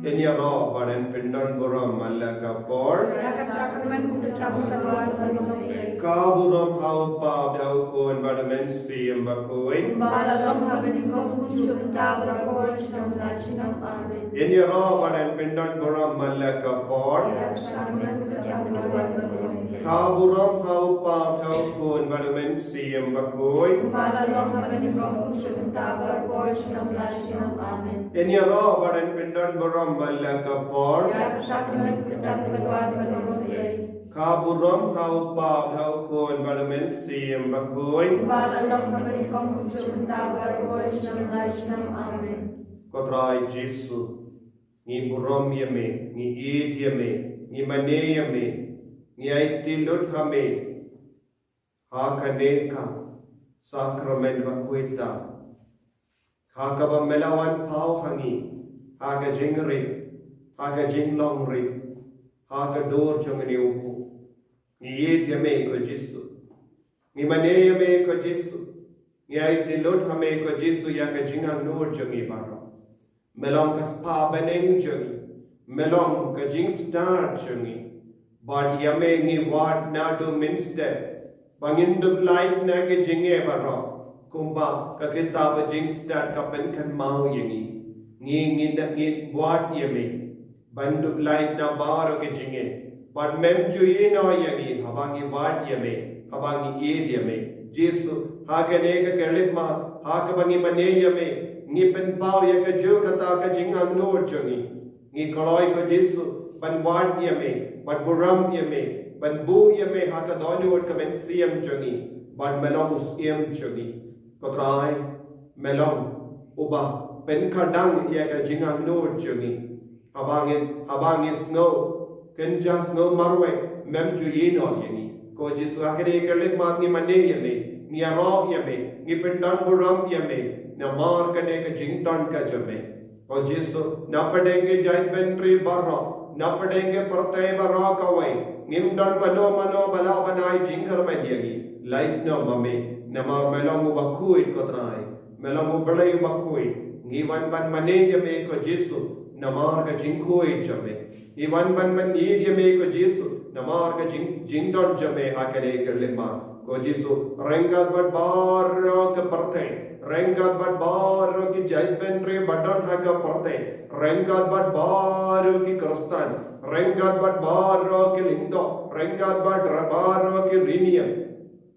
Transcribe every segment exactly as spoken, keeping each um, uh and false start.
Ïa ïaroh bad pyndon burom man la ka por. Ïa ka sakramen u kyrteng u Trai ba long. Ka burom ha u Kpa bad ha u Khun bad ha u Mynsiem Bakhuid. Kumba la long ha ka nyngkong, kumjuh mynta, baroh por, junom la junom. Amen. Ïa ïaroh bad pyndon burom man la ka por. Ïa ka sakramen u kyrteng u Trai ba long. Ka burom ha u Kpa bad ha u Khun bad ha u Mynsiem Bakhuid. Kumba la long ha ka nyngkong, kumjuh mynta, baroh por, junom la junom. Amen. Ïa ïaroh bad pyndon burom man la ka por. Ïa ka sakramen u kyrteng u Trai ba long. Ka burom ha u Kpa bad ha u Khun bad ha u Mynsiem Bakhuid. Kumba la long ha ka nyngkong, kumjuh mynta, baroh por, junom la junom. Amen. Ko Trai Jisu, ngi burom ïa me, ngi ïeit ïa me, ngi mane ïa me, ngi aiti lut ha me ha kane ka sakramen bakhuid, ha kaba me la wan paw ha ngi ha ka jingrit, ha ka jinglong rit, ha ka dur jong ngi u. Ngi ïeit ïa me ko Jisu. Ngi mane ïa me ko Jisu. Ngi aiti lut ha me ko Jisu ïa ka jingangnud jong ngi baroh. Me long ka spah bneng jong ngi. Me long ka jingstad jong ngi. Bad ïa me ngi wad naduh mynstep ba ngin dup lait na ki jingeh baroh, kumba ka kitab Jingstad ka pynkynmaw ïa ngi. Ngi, ngi, ngi wad ïa me ban dup lait na baroh ki jingeh. Bad mem ju ïehnoh ïa ngi haba ngi wad ïa me, haba ngi ïeit ïa me. Jisu, ha kane ka khyllipmat, ha kaba ngi mane ïa me, ngi pynpaw ïa kajuh kata ka jingangnud jong ngi. Ngi kloi ko Jisu ban wad ïa me, ban burom ïa me, ban buh ïa me ha ka dohnud ka mynsiem jong ngi, bad me long u Syiem jong ngi. Ko Trai, me long uba pynkhadang ïa ka jingangnud jong ngi. Haba ngi, haba ngi sngew kynjah, sngew marwei, mem ju ïehnoh ïa ngi. Ko Jisu, ha kane ka khyllipmat ngi mane ïa me, ngi ïaroh ïa me, ngi pyndon burom ïa me namar kane ka jingdon ka jong me. Ko Jisu, na pdeng ki jaitbynriew baroh, na pdeng ki pyrthei baroh kawei, ngim don mano mano ba lah ban ai jingkyrmen ïa ngi, lait noh ma me, namar me long u bakhuid ko Trai. Me long u Blei u bakhuid. Ngi wan ban mane ïa me ko Jisu namar ka jingkhuid jong me. Ngi wan ban mane ïa me ko Jisu namar ka jing, jingdon jong me ha kane ka khyllipmat. Ko Jisu, ryngkat bad baroh ka pyrthei, ryngkat bad baroh ki jaitbynriew ba don ha ka pyrthei, ryngkat bad baroh ki Khristan, ryngkat bad baroh ki lyngdoh, ryngkat bad baroh ki riewniam,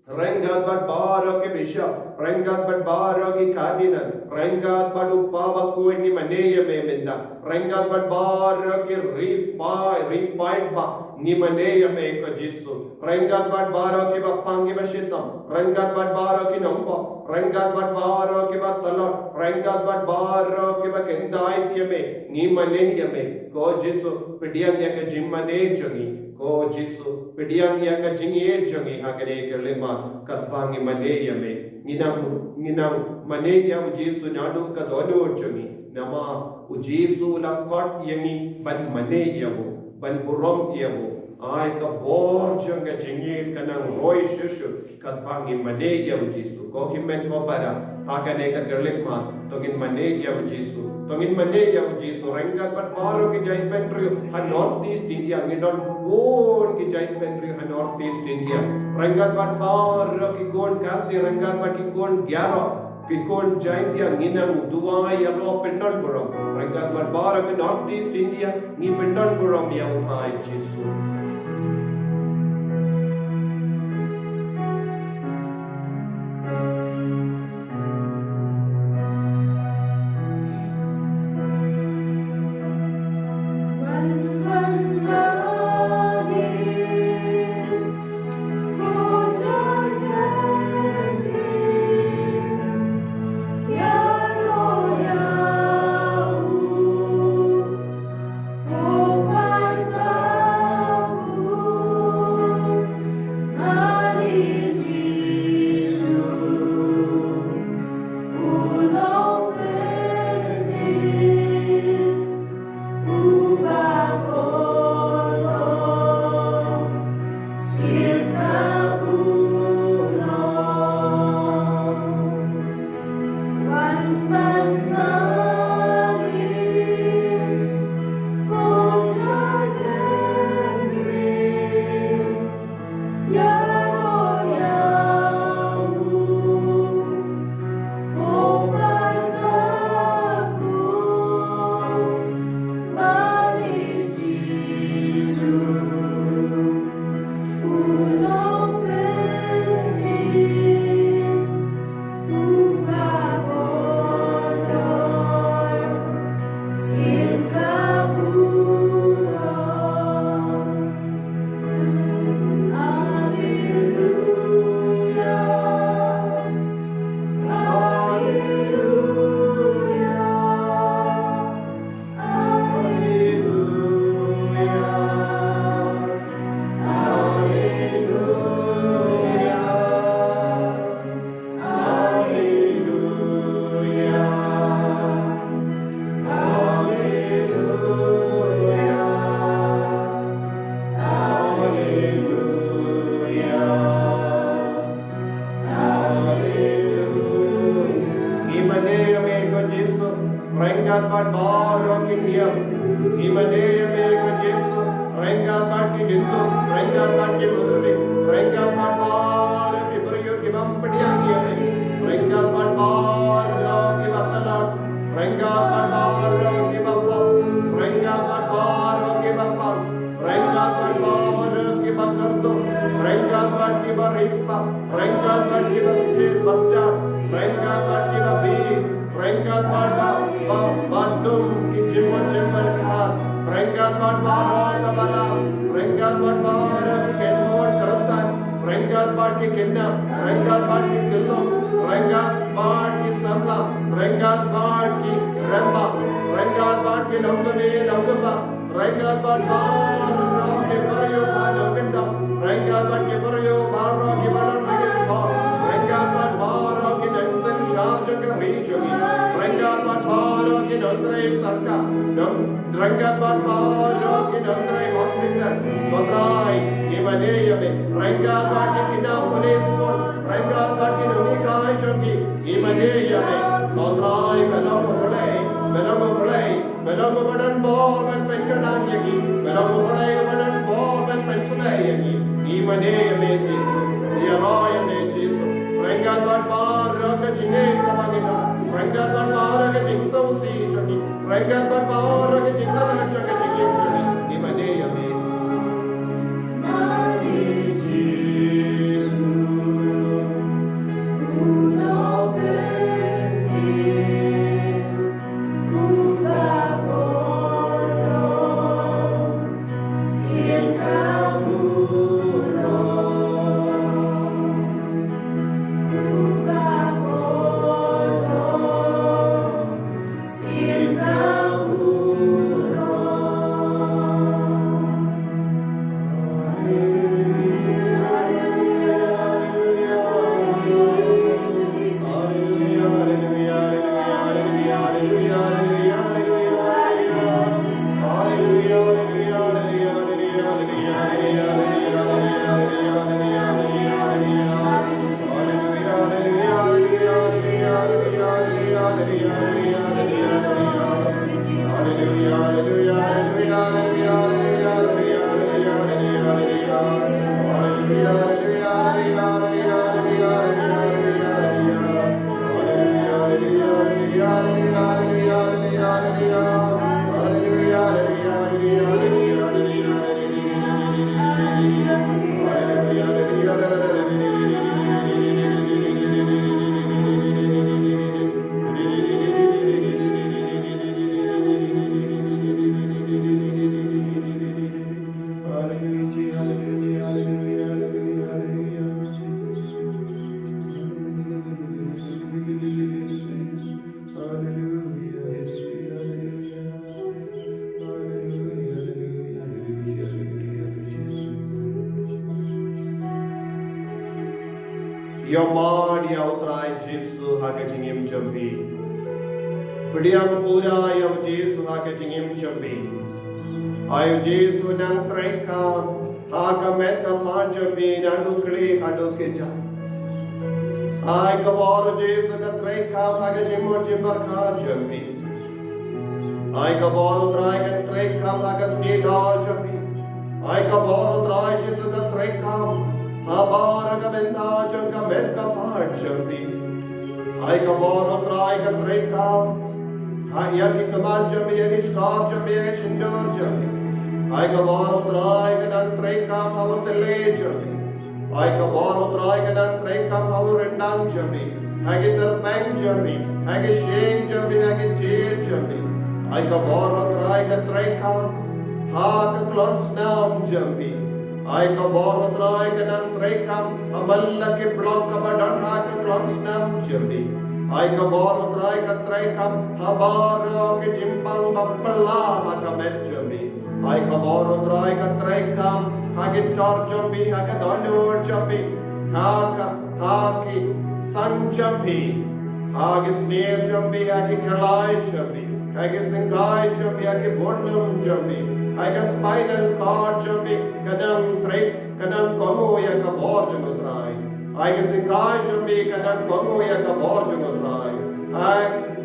ryngkat bad baroh ki bishop, ryngkat bad baroh ki cardinal, ryngkat bad u Kpa bakhuid, ngi mane ïa me mynta. Ryngkat bad baroh ki ri paid, ri paidbah, ngi mane ïa me ko Jisu. Ryngkat bad baroh kiba pang kiba shitom, ryngkat bad baroh ki nongpop, ryngkat bad baroh kiba tlot, ryngkat bad baroh kiba kyndait ïa me, ngi mane ïa me. Ko Jisu, pdiang ïa ka jingmane jong ngi. Ko Jisu, pdiang ïa ka jingïeit jong ngi ha kane ka khyllipmat katba ngi mane ïa me. Ngi nang, ngi nang mane ïa u Jisu naduh ka dohnud jong ngi. Namar u Jisu u la khot ïa ngi ban mane ïa u, ban burom ïa u. Ai ka bor jong ka jingïeit ka nang roi shuh shuh katba ngi mane ïa u Jisu. Ko hynmen ko para, ha kane ka khyllipmat, to ngin mane ïa u Jisu. To ngin mane ïa u Jisu. Ryngkat bad baroh ki jaitbynriew ha North East India, ngi don bun ki jaitbynriew ha North East India. Ryngkat bad baroh ki khun Khasi, ryngkat bad ki khun Garo, ki khun Jaintia, ngi nang duwai ïaroh pyndon burom. Ryngkat bad baroh ki North East India, ngi pyndon burom ïa u Trai Jisu. Bad baroh ki niam, ngi mane ïa me ko Jisu, ryngkat bad ki Hindu, ryngkat bad ki Muslim, ryngkat bad baroh ki briew kiba ym pdiang ïa me, ryngkat bad baroh kiba khlad, ryngkat bad baroh kiba pop, ryngkat bad baroh kiba pang, ryngkat bad baroh kiba kyrduh, ryngkat bad kiba riewspah, ryngkat bad kiba sdang, ba sdang, ryngkat bad kiba bieit, ryngkat bad ba, ba, ba dum ki jingmut jingpyrkhat, ryngkat bad baroh kaba lah, ryngkat bad baroh ki kynhun Khristan, ryngkat bad ki khynnah, ryngkat bad ki khyllung, ryngkat bad ki samla, ryngkat bad ki rangbah, ryngkat bad ki nongkmie nongkpa, ryngkat bad baroh ki briew ba nongkyndong, ryngkat bad ki briew baroh kiba don ha ki shnong, ryngkat bad baroh ki nongsynshar jong ka ri jong ngi, ryngkat bad baroh ki nongtrei sorkar, nong, ryngkat bad baroh ki nongtrei hospital, ko Trai, ngi mane ïa me, ryngkat bad ki khynnah pulit, ryngkat bad ki nonghikai jong ngi, ngi mane ïa me, ko Trai, me long U Blei, me long U Blei, me long uba don bor ban pynkyrdan ïa ngi, me long U Blei uba don bor ban pynshlei ïa ngi. Ngi mane ïa me Jisu, ngi ïaroh ïa me Jisu. Ryngkat bad baroh ka jingngeit kaba ngi don, ryngkat bad baroh ka jingsngewsih jong ngi, ryngkat bad baroh ka jingkyrmen jong ka jingim jong ngi, ngi mane ïa me. Ïohmad ïa U Trai Jisu ha ka jingim jong phi. Pdiang pura ïa U Jisu ha ka jingim jong phi. Ai U Jisu, nang treikam ha ka met ka phad jong phi naduh khlieh haduh kjat. Ai ka bor U Jisu kan treikam ha ka jingmut jingpyrkhat jong phi. Ai ka bor U Trai kan treikam ha ka sngi daw jong phi. Ai ka bor U Trai Jisu kan treikam ha baroh ka bynta jong ka met ka phad jong phi. Ai ka bor U Trai kan treikam ha ïa ki khmat jong phi, ïa ki shkor jong phi, ïa ki shyntur jong phi. Ai ka bor U Trai kan treikam ha u tylli jong phi. Ai ka bor U Trai kan treikam ha u ryndang jong phi, ha ki tyrpeng jong phi, ha ki shyieng jong phi, ha ki tied jong phi. Ai ka bor U Trai kan treikam ha ka klon snam jong phi. Ai ka bor U Trai kan treikam ha man la ki block kaba don ha ka klon snam jong phi. Ai ka bor U Trai kan treikam ha baroh ki jingpang ba phylla ha ka met jong phi. Ai ka bor U Trai kan treikam ha ki tor jong phi, ha ka dohnud jong phi, ha ka, ha ki sang jong phi, ha ki snier jong phi, ha ki khlai jong phi, ha ki syngkai jong phi, ha ki bun lum jong phi, ha ka spinal cord jong phi, kan trei, kan kohnguh ïa ka bor jong U Trai. Ha ki sikai jong phi kan nang kohnguh ïa ka bor jong U Trai. Ha,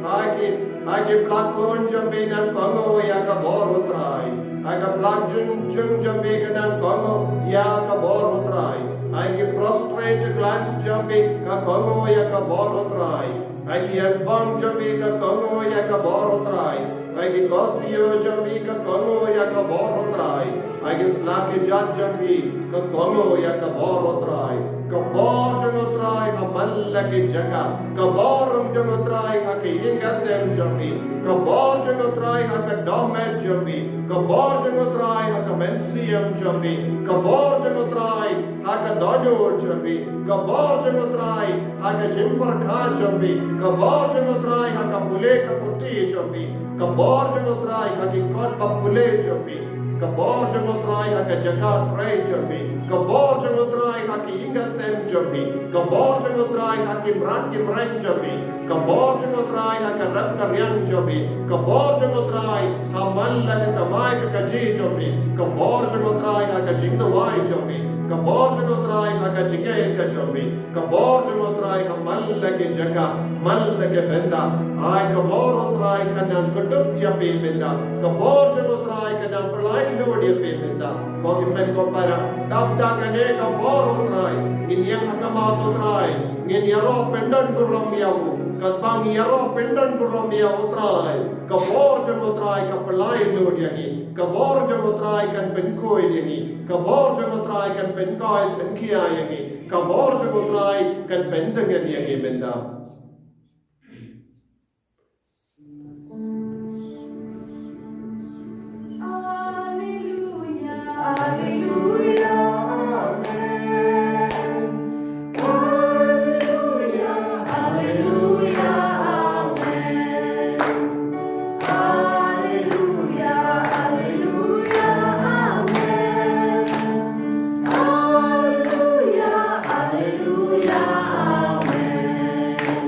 ha ki, ha ki plakun jong phi nang kohnguh ïa ka bor U Trai. Ha ka plak jung jung jong phi kan nang kohnguh ïa ka bor U Trai. Ha ki prostrate glands jong phi ka kohnguh ïa ka bor U Trai. Ha ki ïatbang jong phi ka kohnguh ïa ka bor U Trai. Ha ki korsiew jong phi ka kohnguh ïa ka bor U Trai. Ha ki sla ki jat jong phi ka kohnguh ïa ka bor U Trai. Ka bor jong U Trai ha man la ki jaka. Ka bor jong U Trai ha ka ïing ka sem jong phi. Ka bor jong U Trai ha ka dohmed jong phi. Ka bor jong U Trai ha ka mynsiem jong phi. Ka bor jong U Trai ha ka dohnud jong phi. Ka bor jong U Trai ha ka jingpyrkhat jong phi. Ka bor jong U Trai ha ka pule ka puthi jong phi. Ka bor jong U Trai ha ki kot ba pule jong phi. Ka bor jong U Trai ha ka jaka trei jong phi. Ka bor jong U Trai ha ki ïing ka sem jong phi. Ka bor jong U Trai ha ki mrad ki mreng jong phi. Ka bor jong U Trai ha ka rep ka riang jong phi. Ka bor jong U Trai ha man la ka kamai ka kajih jong phi. Ka bor jong U Trai ha ka jingduwai jong phi. Ka bor jong U Trai ha ka jingïeit ka jong phi. Ka bor jong U Trai ha man la ki jaka, man la ki bynta. Ai ka bor U Trai kan nang kdup ïa phi mynta. Ka bor jong U Trai kan nang pynlait lut ïa phi mynta. Ko hynmen ko para, dap da kane ka bor U Trai ngin ïeng ha khmat U Trai, ngin ïaroh pyndon burom ïa u. Katba ngi ïaroh pyndon burom ïa U Trai, ka bor jong U Trai ka pynlait lut ïa ngi. Ka bor jong U Trai kan pynkhuid ïa ngi. Ka bor jong U Trai kan pynkhuid, pynkhia ïa ngi. Ka bor jong U Trai kan pyntngen ïa ngi mynta. Alleluia, alleluia, amen. Alleluia, alleluia, amen. Alleluia, alleluia, amen. Alleluia, alleluia, amen.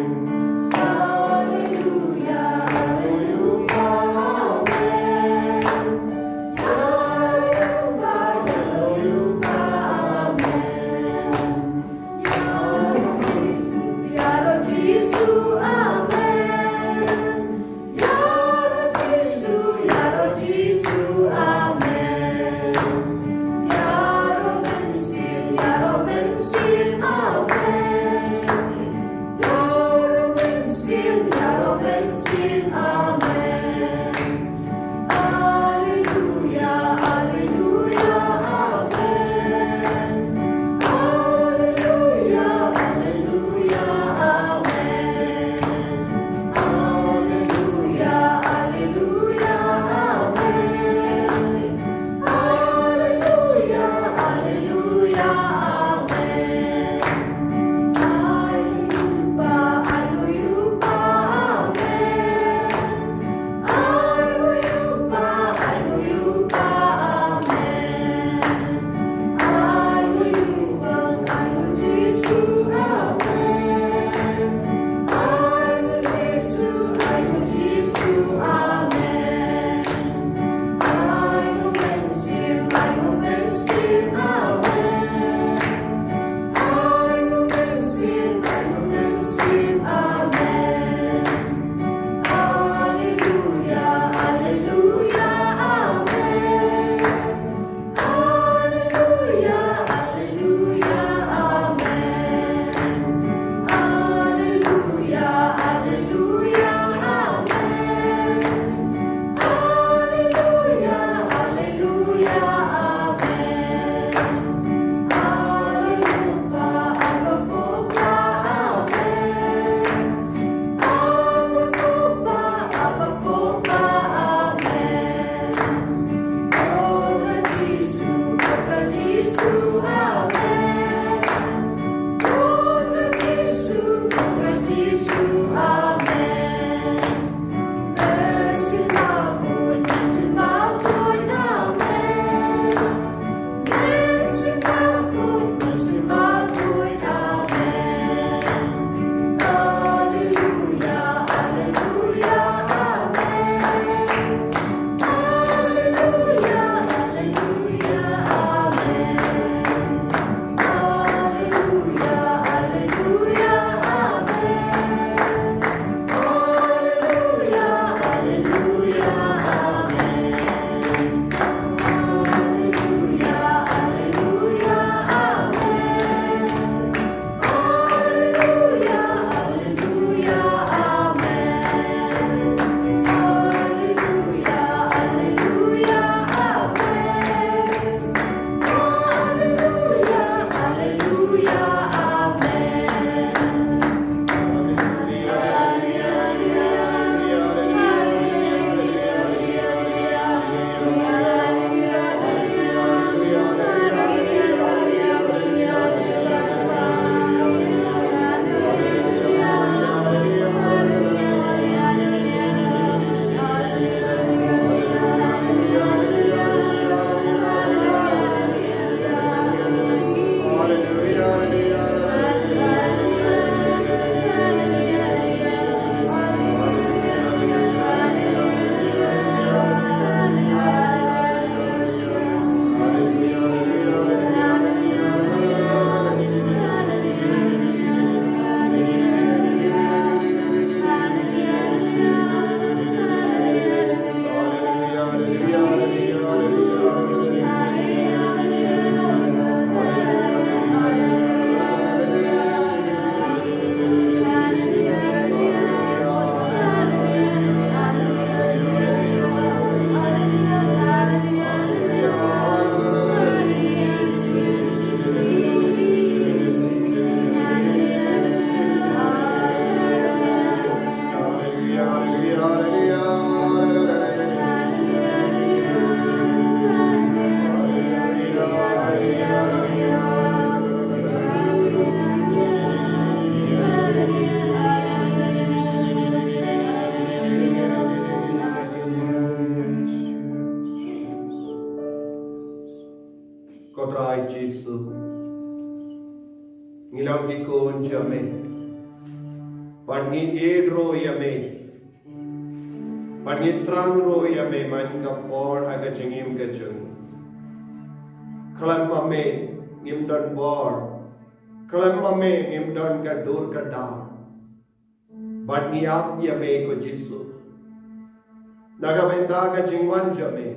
Ngi long ki khun jong me. Bad ngi ïeit ruh ïa me. Bad ngi thrang ruh ïa me man ka por ha ka jingim ka jong ngi. Khlem ma me ngim don bor. Khlem ma me ngim don ka dur ka dar. Bad ngi ap ïa me ko Jisu. Na ka bynta ka jingwan jong me.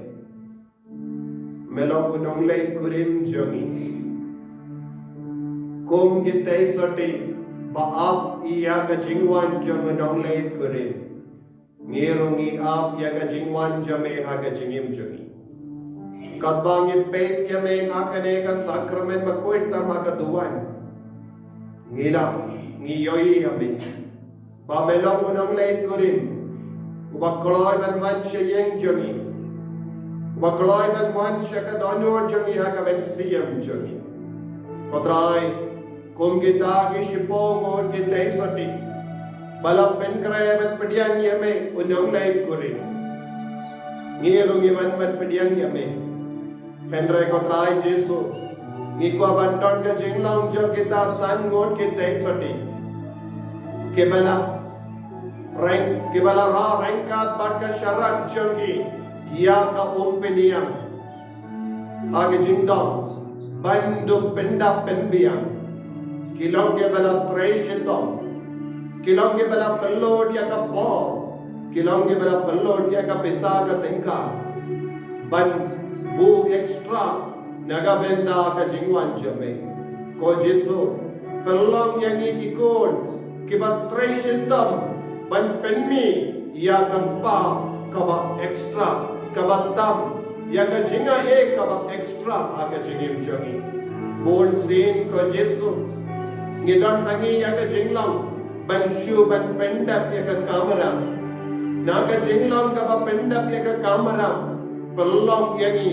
Me long u nongleit kurim jong ngi. Kum ki tei soti ba ap ïa ka jingwan jong u nongleit kurim. Ngi ruh ngi ap ïa ka jingwan jong me ha ka jingim jong ngi. Katba ngi peit ïa me ha kane ka sakramen bakhuid tam ha ka duwan. Ngi la, ngi ïohi ïa me. Ba me long u nongleit kurim. Uba kloi ban wan sha ïing jong ngi. Uba kloi ban wan sha ka dohnud jong ngi ha ka mynsiem jong ngi. Ko Trai, kum kita ki shiphew ngut ki tei soti. Ba la pynkhreh ban pdiang ïa me u nongleit kurim. Ngi ruh ngi wan ban pdiang ïa me. Hynrei ko Trai Jisu, ngi kwah ban don ka jinglong jong kita san ngut ki tei soti. Kiba la reng, kiba la rah ryngkat bad ka sharak jong ki ïa ka umphniang. Ha ka jingdon ban dup pyndap pynbiang. Ki long kiba la trei shitom. Ki long kiba la pynlut ïa ka por. Ki long kiba la pynlut ïa ka pisa ka tyngka. Ban buh extra na ka bynta ka jingwan jong me. Ko Jisu, pynlong ïa ngi ki khun kiba trei shitom ban pynmih ïa ka spah kaba extra, kaba tam, ïa ka jingaiei kaba extra ha ka jingim jong ngi. Bunsien ko Jisu, ngi don ha ngi ïa ka jinglong ban shu ban pyndap ïa ka kamram. Na ka jinglong kaba pyndap ïa ka kamram, pynlong ïa ngi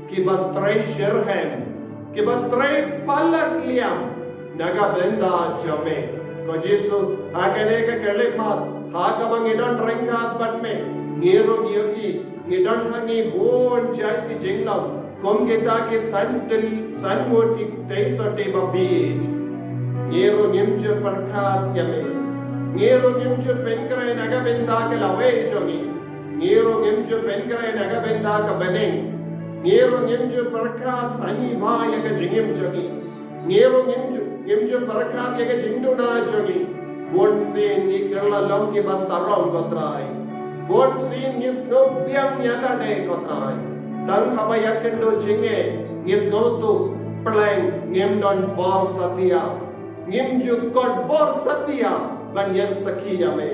kiba trei shitrhem, kiba trei palat liam na ka bynta jong me. Ko Jisu, ha kane ka khyllipmat, ha kaba ngi don ryngkat bad me, ngi ruh ngi ïohi, ngi don ha ngi bun jait ki jinglong, kum kita ki san tei, san ngut ki tei soti ba bieit. Ngi ruh ngim ju pyrkhat ïa me. Ngi ruh ngim ju pynkhreh na ka bynta ka lawei jong ngi. Ngi ruh ngim ju pynkhreh na ka bynta ka bneng. Ngi ruh ngim ju pyrkhat sani bha ïa ka jingim jong ngi. Ngi ruh ngim ju, ngim ju pyrkhat ïa ka jingduna jong ngi. Bunsien ngi kylla long kiba sarong ko Trai. Bunsien ngi sngew biang ïa lade ko Trai. Tang haba ïakynduh jingeh ngi sngew tuh pleng, ngim don bor satia. Ngim ju kot bor satia ban ïeng sakhi ïa me.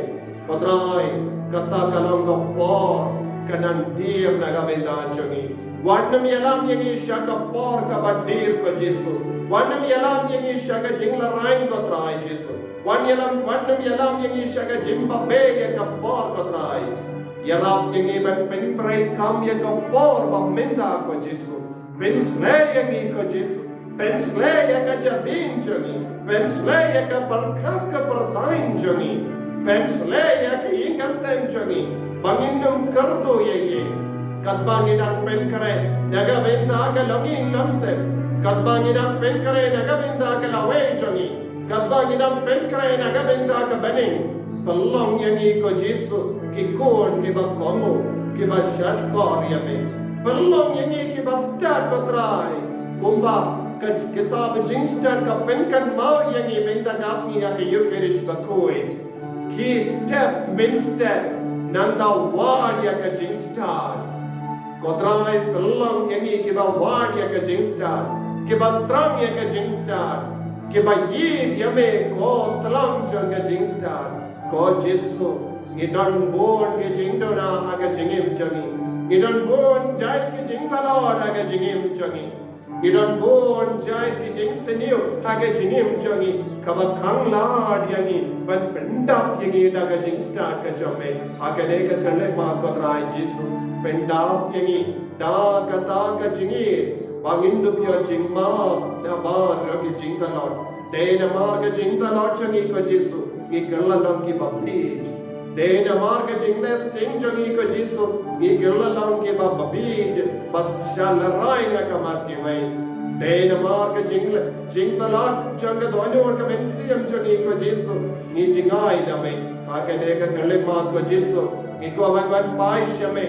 Ko Trai, kata ka long ka por ka nang diem na ka bynta jong ngi. Wat nym ïalam ïa ngi sha ka por kaba diem ko Jisu. Wat nym ïalam ïa ngi sha ka jinglehrain ko Trai Jisu. Wat ïalam, wat nym ïalam ïa ngi sha ka jingbabe ïa ka por ko Trai. Ïarap ïa ngi ban pyntreikam ïa ka por ba mynta ko Jisu. Pynsleh ïa ngi ko Jisu. Pynsleh ïa ka jabieng jong ngi. Pynsleh ïa ka pyrkhat ka pyrthei jong ngi. Pynsleh ïa ka ïing ka sem jong ngi. Ba ngin ym kyrduh ïa ei. Katba ngi dang pynkhreh na ka bynta ka longïing longsem. Katba ngi dang pynkhreh na ka bynta ka lawei jong ngi. Katba ngi dang pynkhreh na ka bynta ka bneng. Pynlong ïa ngi ko Jisu ki khun kiba kohnguh, kiba shahshkor ïa me. Pynlong ïa ngi kiba stad ko Trai. Kumba ka kitab jingstad ka pynkynmaw ïa ngi mynta ka sngi ha ka Eukharist bakhuid. Ki step mynstep nangta wad ïa ka jingstad. Ko Trai, pynlong ïa ngi kiba wad ïa ka jingstad, kiba thrang ïa ka jingstad, kiba ïeit ïa me ko Tlang jong ka jingstad. Ko Jisu, ngi don bun ki jingduna ha ka jingim jong ngi. Ngi don bun jait ki jingtlot ha ka jingim jong ngi. Ngi don bun jait ki jingsniew ha ka jingim jong ngi, kaba khanglad ïa ngi ban pyndap ïa ngi da ka jingstad ka jong me. Ha kane ka khyllipmat ko Trai Jisu, pyndap ïa ngi da kata ka jingïeit ba ngin dup ïoh jingmap na baroh ki jingtlot. Dei namar ka jingtlot jong ngi ko Jisu, ngi kylla long kiba bieit. Dei namar ka jingleh sting jong ngi ko Jisu, ngi kylla long kiba bieit, ba shah lehrain ha khmat kiwei. Te namar ka jing, jingtlot jong ka dohnud ka mynsiem jong ngi ko Jisu, ngi jngai da me. Ha kane ka khyllipmat ko Jisu, ngi kwah ban wan phai sha me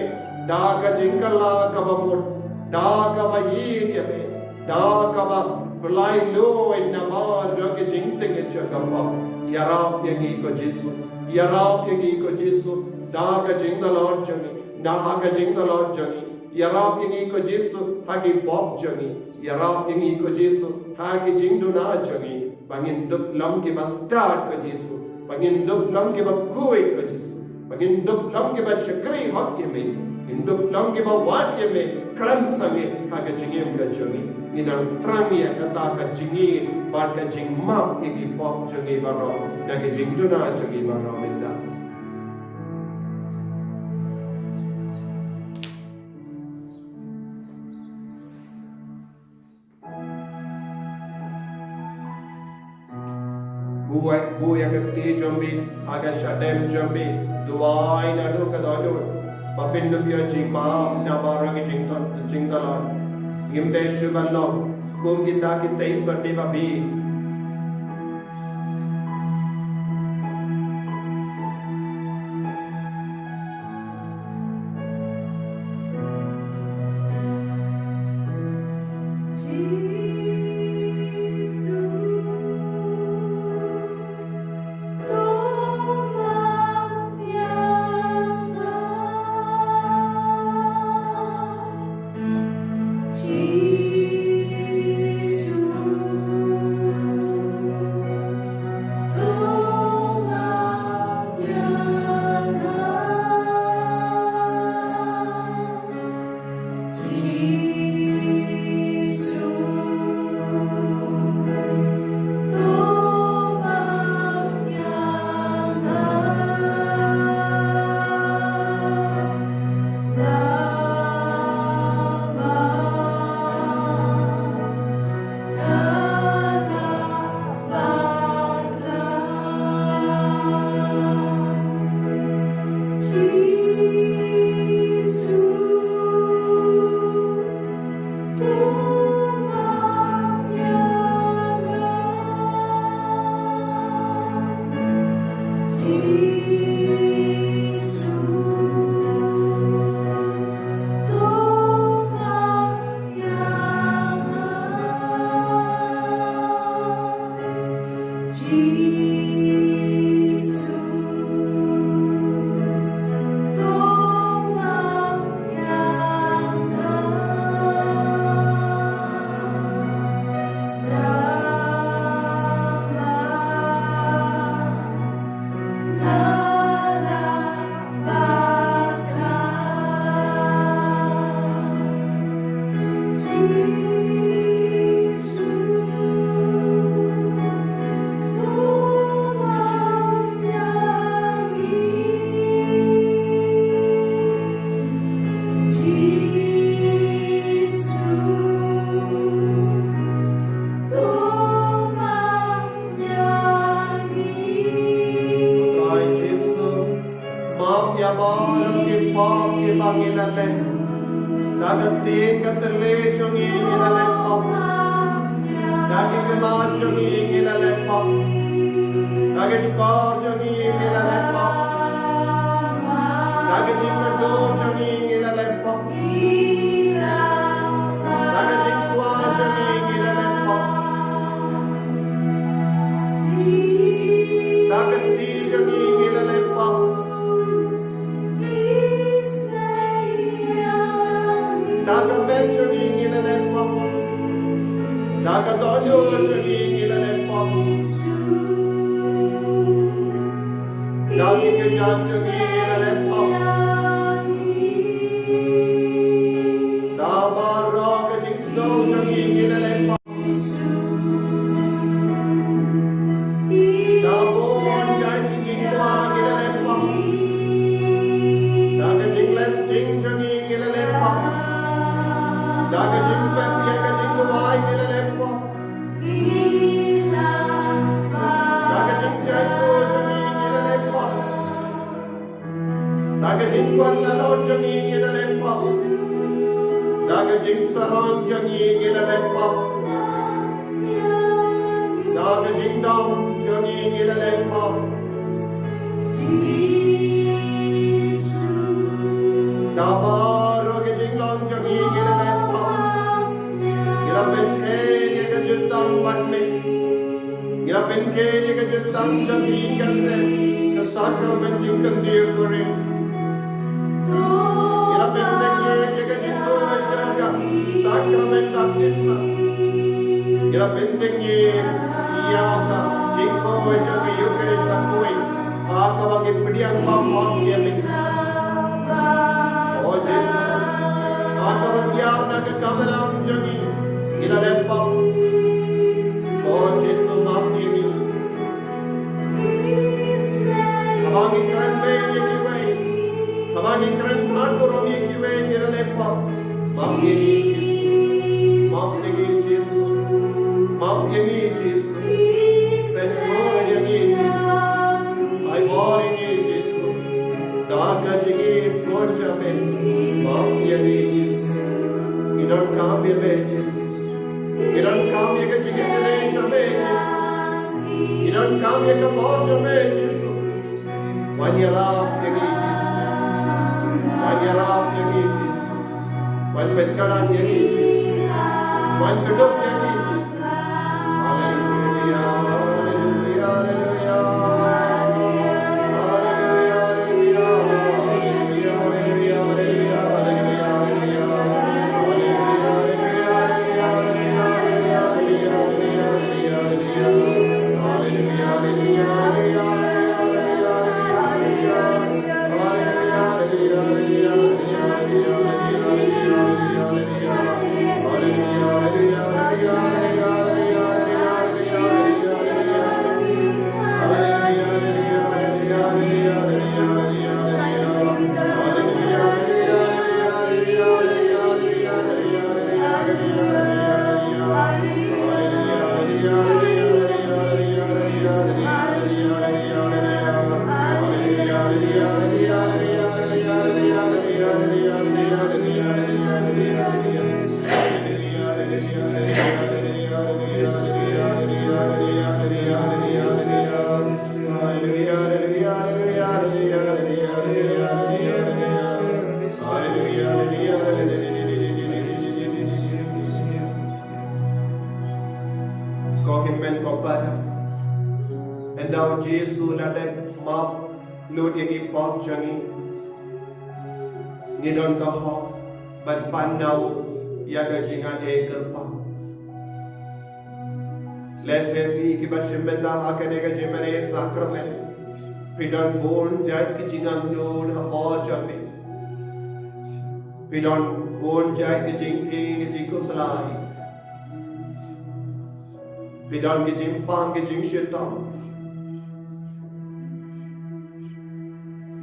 da ka jingkylla kaba mut, da kaba ïeit ïa me, da kaba pynlait lut namar ka jingtngit jong ka pop. Ïarap ïa ngi ko Jisu, ïarap ïa ngi ko Jisu, da ka jingtlot jong ngi, da ka jingtlot jong ngi. Ïarap ïa ngi ko Jisu ha ki pop jong ngi. Ïarap ïa ngi ko Jisu ha ki jingduna jong ngi. Ba ngin dup long kiba stad ko Jisu. Ba ngin dup long kiba khuid ko Jisu. Ba ngin dup long kiba shakri hok ïa me. Ngin dup long kiba wad ïa me khlem sangeh ha ka jingim ka jong ngi. Ngin nang thrang ïa kata ka jingïeit bad ka jingmap ïa ki pop jong ngi baroh da ka jingduna jong ngi baroh mynta. Buh, buh ïa ka kti jong me ha ka shadem jong me, duwai naduh ka dohnud. Ba phin dup ïoh jingmap namar ka jington, jingtlot. Ngim dei shuh ban long kum kita ki tei sot ne babi. Trai Jisu, map ïa baroh ki pop kiba ngi la leh. Da ka ktien ka tyrli jong ngi ngi la leh pop. Da ki kyrdan jong ngi ngi la leh pop. Da ki shkor jong ngi ngi la leh pop. Da ki jingkyrduh jong ngi ngi la leh pop. Da ka jingkwah jong ngi ngi la leh pop. Da ka kti jong ngi ngi la leh pop. Da ka met jong ngi ngi la leh pop. Da ka dohnud jong ngi ngi la leh pop. Da ki kjat jong ngi ngi la leh pop. Da baroh ka jingsngew jong ngi ngi la leh pop. Da bun jait ki jingkwah ngi la leh pop. Da ka jingleh sting jong ngi ngi la leh pop. Da ka jingpep ïa ka jingduwai ngi la leh pop. Da ka jingjaituh jong ngi ngi la leh pop. Da ka jingwan la don jong ngi ngi la leh pop. Da ka jingsarong jong ngi ngi la leh pop. Ka jingdom jong ngi ngi la leh pop. Da baroh ka jinglong jong ngi ngi la leh pop. Ngi la pynkheiñ ïa ka jutang bad me. Ngi la pynkheiñ ïa ka jutang jong ngi ka sem ka sakramen jingkyndiah kurim. Ngi la pynkheiñ ïa ka jingkhuid jong ka sakramen baptisma. Ngi la pynkheiñ ïa ka jingkhuid jong ka Eukharist bakhuid. Ha kaba ngi pdiang baptisma ïa me. O Jisu, ha kaba ngi ïa na ka kamram jong ngi ngi la leh pop. O Jisu, map ïa ngi. Haba ngi kren beiñ ïa kiwei, haba ngi kren than burom ïa kiwei, ngi la leh pop. Map ïa ngi Jisu. Map ïa ngi Jisu. Map ïa ngi Jisu. Pynbor ïa ngi Jisu. Ai bor ïa ngi Jisu. Da ka jingïeit jong me. Map ïa ngi Jisu. Ngi donkam ïa me Jisu. Ngi donkam ïa ka jingïasyrdoh jong me Jisu. Ngi donkam ïa ka bor jong me Jisu. Wan ïarap ïa ngi Jisu. Wan ïarap ïa ngi Jisu. Wan pynkylla ïa ngi Jisu. Wan kdup ïa ngi Jisu. Haleluya, haleluya, haleluya. Ko hynmen ko para, ynda u Jisu la dep map lut ïa ki pop jong ngi, ngi don ka hok ban pan na u ïa ka jingaiei kyrpang. Lehse phi kiba shim bynta ha kane ka jingmane sakramen, phi don bun jait ki jingangnud ha bor jong phi. Phi don bun jait ki jingkhih ki jingkhuslai. Phi don ki jingpang ki jingshitom.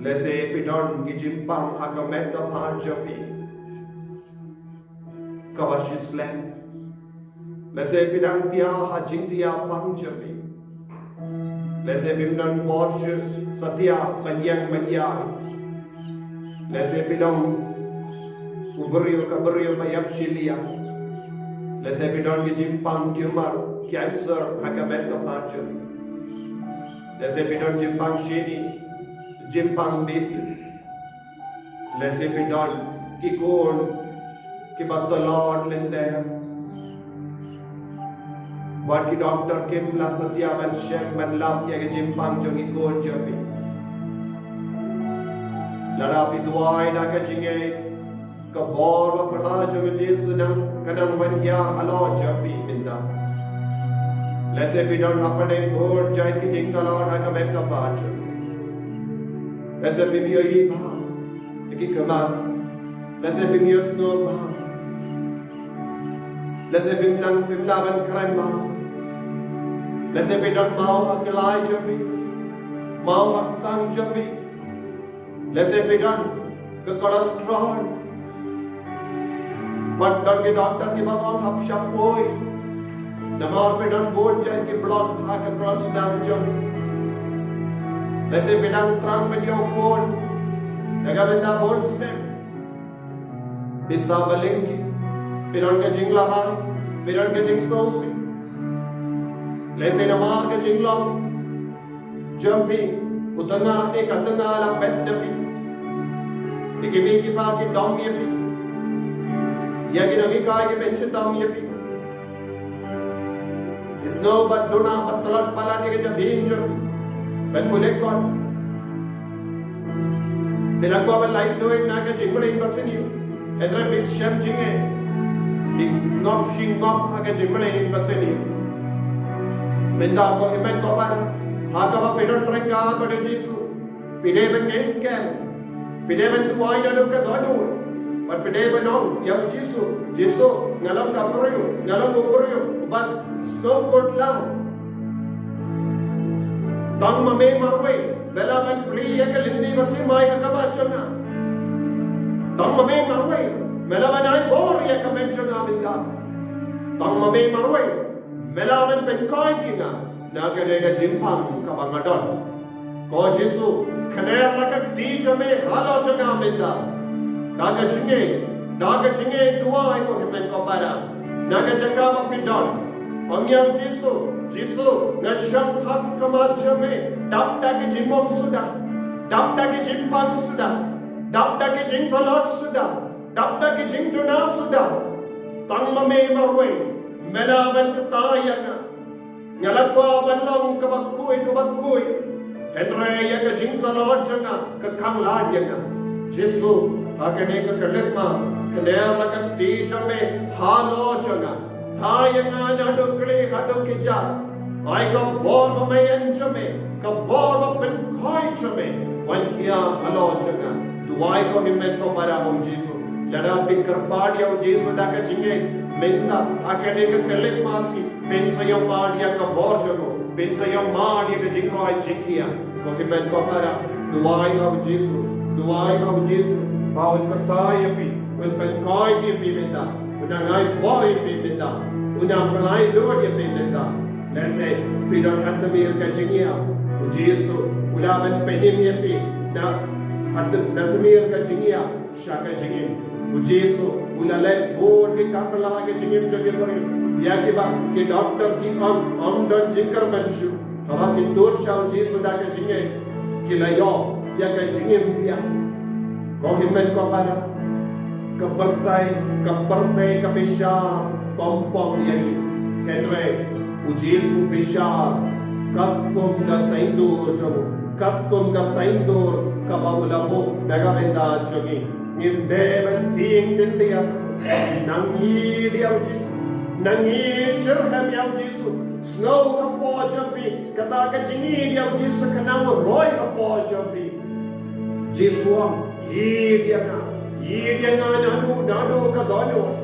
Lehse phi don ki jingpang ha ka met ka phad jong phi kaba shi slem. Lehse phi dang thiah ha jingthiahpang jong phi. Lehse phim don bor shuh satia ban ïeng ban ïaid. Lehse phi long u briew ka briew ba ïap shiliang. Lehse phi don ki jingpang tumor, cancer ha ka met ka phad jong phi. Lehse phi don jingpang shini, jingpang B P. Lehse phi don ki khun kiba tlot lynter. Wat ki doktor kim lah satia ban shem ban lap ïa ka jingpang jong ki khun jong phi. Lada phi duwai da ka jingngeit, ka bor ba phylla jong u Jisu nang ka nang ban ïa halor jong phi mynta. Lehse phi don hapdeng bun jait ki jingtlot ha ka met ka phad jong phi. Lehse phim ïohi bha ïa ki khmat. Lehse phim ïohsngew bha. Lehse phim nang phim lah ban kren bha. Lehse phi don maw ha ki lai jong phi, maw ha ki sang jong phi. Lehse phi don ka cholesterol. Wat don ki doktor kiba ong hap shah poi. Namar phi don bun jait ki block ha ka khlur sdang jong phi. Lehse phi dang thrang ban ïoh khun da kaba bun snem. Pisa ba lyngkhuh, phi don ka jinglehrain, phi don ka jingsngewsih. Lehse namar ka jinglong jong phi, u tnga ne ka tnga la peit na phi. Ïa ki mei ki pa ki dom ïa phi. Ïa ki nonghikai ki pynshitom ïa phi. Ïa sngewbha duna bad tlot palat ïa ka jabieng jong phi. Ban pule kot. Phi la kwah ban lait duh na ka jingmlien basniew. Hynrei phi shem jingeh. Phi ngop shi ngop ha ka jingmlien basniew. Mynta ko hynmen ko para, ha kaba phi don ryngkat bad u Jisu, phi dei ban ngeit skhem. Phi dei ban duwai naduh ka dohnud. Bad phi dei ban ong ïa u Jisu, Jisu, nga long ka briew, nga long u briew uba sngewkhuslai. Tang ma me marwei me lah ban plie ïa ka lynti baptisma ha khmat jong nga. Tang ma me marwei me lah ban ai bor ïa ka met jong nga mynta. Tang ma me marwei me lah ban pynkoit ïa nga na kane ka jingpang kaba nga don. Ko Jisu, khner la ka kti jong me halor jong nga mynta. Da ka jingngeit, da ka jingngeit duwai ko hynmen ko para. Na ka jaka ba phi don, ong ïa u Jisu, Jisu, nga shong ha khmat jong me. Dap da ki jingmong suda, dap da ki jingpang suda, dap da ki jingtlot suda, dap da ki jingduna suda. Tang ma me marwei me lah ban kta ïa nga. Nga la kwah ban long kaba khuid u bakhuid, hynrei ïa ka jingtlot jong nga ka khang lad ïa nga. Jisu, ha kane ka khyllipmat, khner la ka kti jong me halor jong nga. Kta ïa nga naduh khlieh haduh kjat. Ai ka bor ba me ïeng jong me, ka bor ba pynkoit jong me, wan khia halor jong nga. Duwai ko hynmen ko para ha u Jisu. Lada phi kyrpad ïa u Jisu da ka jingngeit mynta, ha kane ka khyllipmat hi, phin sa ïohmad ïa ka bor jong u, phin sa ïohmad ïa ka jingkoit jingkhiah. Ko hynmen ko para, duwai ha u Jisu, duwai ha u Jisu ba un kyrpad ïa phi, un pynkoit ïa phi mynta, un nang ai bor ïa phi mynta, un nang pynlait lut ïa phi mynta. Lehse phi don ha tmier ka jingïap, u Jisu u lah ban pynim ïa phi na, ha t-, na tmier ka jingïap sha ka jingim. U Jisu u la leh bun ki kam bha ha ka jingim jong ki briew, ïa kiba ki doktor ki ong ym don jingkyrmen shuh. Haba ki tur sha u Jisu da ka jingngeit, ki la ïoh ïa ka jingim biang. Ko hynmen ko para, ka pyrthei, ka pyrthei ka bishar kongpong ïa ngi. Hynrei u Jisu u bishar katkum ka saiñdur jong u, katkum ka saiñdur kaba u la buh na ka bynta jong ngi. Ngim dei ban tieng khyndiat. Nang ïeit ïa u Jisu, nang ïeit shitrhem ïa u Jisu. Sngew hapoh jong phi, kata ka jingïeit ïa u Jisu kan nang roi hapoh jong phi. Jisu u ong, ïeit ïa nga, ïeit ïa nga naduh, naduh ka dohnud.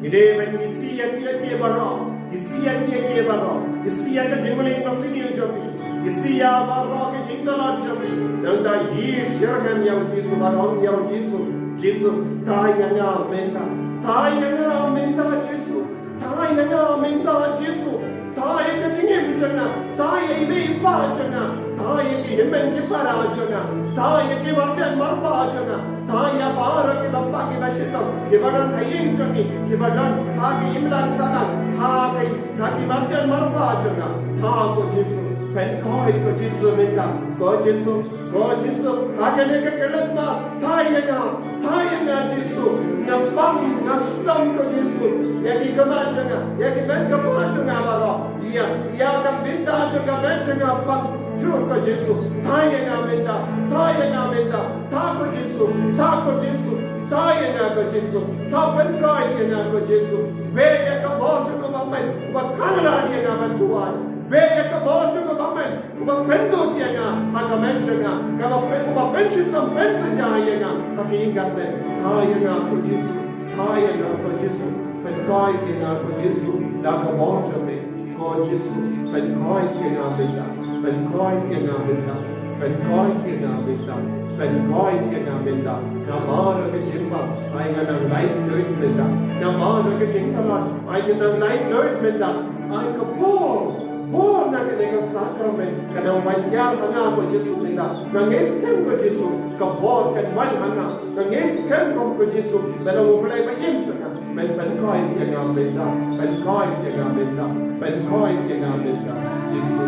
Ngi dei ban isih ïa kiei kiei baroh, isih ïa kiei kiei baroh, isih ïa ka jingmlien basniew jong phi, isih ïa baroh ka jingtlot jong phi. Nangta ïeit shitrhem ïa u Jisu bad ong ïa u Jisu, Jisu, kta ïa nga mynta, kta ïa nga mynta Jisu. Kta ïa nga mynta Jisu. Kta ïa ka jingim jong nga. Kta ïa i mei i pa jong nga. Kta ïa ki hynmen ki para jong nga. Kta ïa ki marjan marpa jong nga. Kta ïa baroh kiba pang kiba shitom, kiba don ha ïing jong ngi, kiba don ha ki imlang sahlang, ha ki, ha ki marjan marpa jong nga. Kta ko Jisu. Pynkoit ko Jisu mynta. Ko Jisu, ko Jisu, ha kane ka khyllipmat, kta ïa nga, kta ïa nga Jisu. Nga pang, nga shitom ko Jisu. Ïa ki khmat jong nga, ïa ki met ka pa jong nga baroh. Ïa, ïa ka bynta jong nga, met jong nga pang jur ko Jisu. Kta ïa nga mynta, kta ïa nga mynta, kta ko Jisu, kta ko Jisu, kta ïa nga ko Jisu. Kta pynkoit ïa nga ko Jisu. Be ïa ka bor jong u bymman uba khang lad ïa nga ban duwai. Be ïa ka bor jong u bymman uba pyndut ïa nga ha ka met jong nga, kaba pyn, uba pynshitom pynsaja ïa nga ha ka ïing ka sem. Kta ïa nga ko Jisu, kta ïa nga ko Jisu, pynkoit ïa nga ko Jisu da ka bor jong me. Ko Jisu, pynkoit ïa nga mynta, pynkoit ïa nga mynta, pynkoit ïa nga mynta, pynkoit ïa nga mynta. Na baroh ki jingpang, ai nga nang lait luid mynta. Na baroh ki jingtlot, ai nga nang lait luid mynta. Ai ka bor, bor na kane ka sakramen ka nang wan hiar ha nga ko Jisu mynta. Nga ngeit skhem ko Jisu, ka bor kan wan ha nga. Nga ngeit skhem ko Jisu, ba long U Blei ba im sha nga. Pynkoit ïa nga mynta, pynkoit ïa nga mynta, pynkoit ïa nga mynta. Jisu.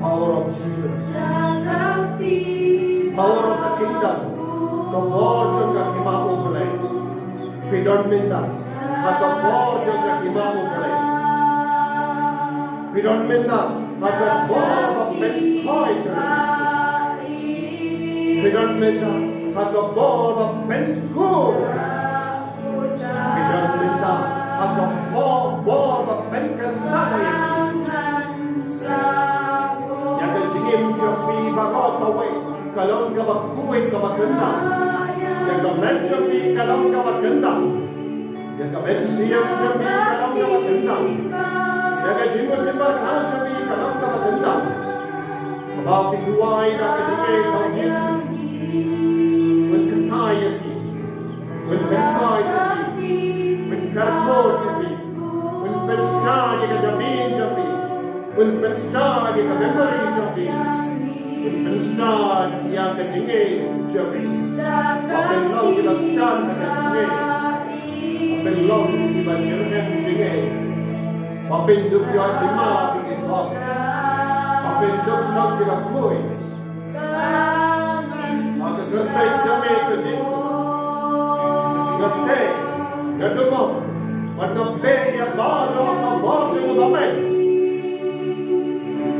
Power of Jesus. Power of the kingdom. Ka bor jong ka hima U Blei. Phi don mynta ha ka bor jong ka hima U Blei. Phi don mynta ha ka bor ba pynkoit jong ka Jisu. Phi don mynta ha ka bor ba pynkoit. Phi don mynta ha ka bor, bor ba pynkyntang ïa ka jingim jong phi baroh kawei. Ka long kaba khuid kaba kyntang. Ïa ka met jong phi ka long kaba kyntang. Ïa ka mynsiem jong phi ka long kaba kyntang. Ïa ka jingmut jingpyrkhat jong phi ka long kaba kyntang. Haba phi duwai da ka jingngeit ha U Jisu, un kyntait ïa phi, un kyntait ïa phi, un kyrkhu ïa phi, un pynstad ïa ka jabieng jong phi. Un pynstad ïa ka memory jong phi. Un pynstad ïa ka jingngeit jong phi. Ba phin long kiba stad ha ka jingngeit. Ba phin long kiba shyrkhei jingngeit. Ba phin dup ïa jingma phi ki hok. Ba phin dup long kiba khuid. Ha ka kyrteng jong me ko Jisu. Nga tei, nga dubok, bad nga beh ïa baroh ka bor jong u bymman.